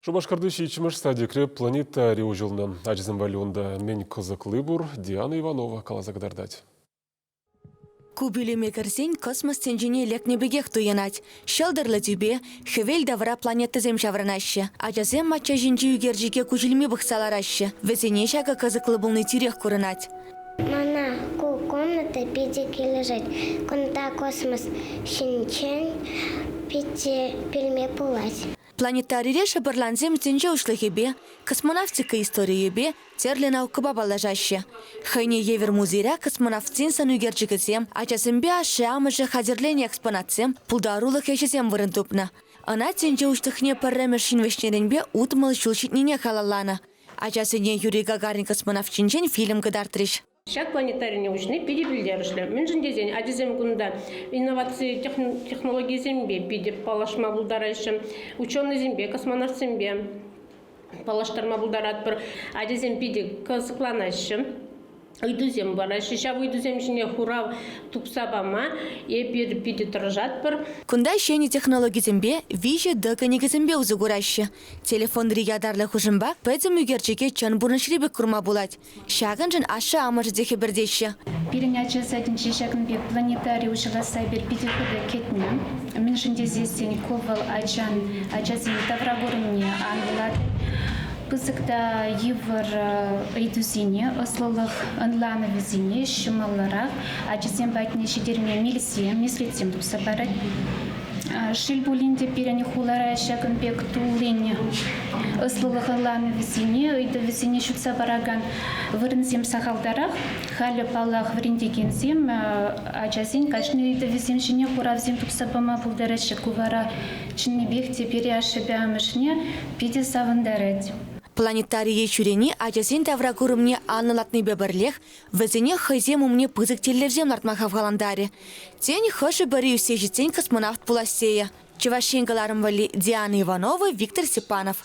Шупашкарти ҫиччӗмӗш садикре планетари уҫӑлнӑ. Ачасем валли унта мӗн кӑсӑкли пур, Диана Иванова каласа кӑтартать. Ку пӳлӗме кӗрсен космос тӗнчине лекнӗ пекех туйӑнать. Ҫӑлтӑрлӑ тӳпе, хӗвел тавра планетӑсем ҫаврӑнаҫҫӗ. Ачасем мачча ҫинчи ӳкерчӗке куҫ илми пӑхса лараҫҫӗ. Вӗсене ҫакӑ кӑсӑклӑ пулни тӳрех курӑнать. Мана ку комната питӗ килӗшет. Кунта космос ҫинчен питӗ пӗлме пулать. Планетарире шӑпӑрлансем тӗнче уҫлӑхӗпе, космонавтика историйӗпе, тӗрлӗ наукӑпа паллашаҫҫӗ. Хӑйне евӗр музейра космонавтсен сӑнӳкерчӗкӗсем, ачасемпе ашшӗ-амӑшӗ хатӗрленӗ экспонатсем, пултарулӑх ӗҫӗсем вырӑн тупнӑ. Ӑна тӗнче уҫлӑхне пӗрремӗш ҫын вӗҫнӗренпе 60 ҫул ҫитнине халалланӑ. Ачасене Юрий Гагарин космонавт ҫинчен фильм кӑтартрӗҫ. Ҫак планетарине уҫни питӗ пӗлтерӗшлӗ. Мӗншӗн тесен ачасем кунта инноваци технологийӗсемпе питӗ паллашма пултараҫҫӗ, ученӑйсемпе, космонавтсемпе паллаштарма пултаратпӑр. Ачасем питӗ кӑсӑкланаҫҫӗ, ыйтусем параҫҫӗ. Ҫав ыйтусем ҫине хурав тупса пама эпир питӗ тӑрӑшатпӑр. Кунта ҫӗнӗ технологисемпе, 3D кӗнекесемпе усӑ кураҫҫӗ. Телефонри ятарлӑ хушӑмпа пӗтӗм ӳкерчӗке чӑн пурнӑҫри пек курма пулать. Ҫакӑншӑн ашшӗ-амӑшӗ те хӗпӗртеҫҫӗ. Пирӗн ача садӗнче ҫакӑн пек планетари уҫӑласса эпир питӗ хытӑ кӗтнӗ. Мӗншӗн тесессӗн ку вӑл ачан, ачасен тавракурӑмне анлӑлатать. Пысӑк та йывӑр ыйтусене, ӑслӑлӑх ӑнланӑвӗсене ҫӑмӑллӑрах ачасем патне ҫитерме мелсем, меслетсем тупса парать. Шел пулин те, пирӗн хулара ҫакӑн пек туллин ӑслӑлӑх ӑнланӑвӗсене, ыйтӑвӗсене ҫутса паракан вырӑнсем сахалтарах. Халӗ, паллах, вӗрентекенсем ачасен кашни ыйтӑвӗсем ҫине хуравсем тупса пама пултараҫҫӗ. Ку вара чӑннипех те пире ашшӗпе амӑшне питӗ савӑнтарать. Планетарие ҫӳрени ачасен тавракурӑмне анлӑлатнипе пӗрлех Вӗсене хӑйсем умне пысӑк тӗллевсем лартма хавхалантарӗ. Тен, хӑшӗ-пӗри ӳссе ҫитсен космонавт пулас тейӗ. Чӑваш Ен кӑларӑм валли Диана Иванова, Виктор Степанов.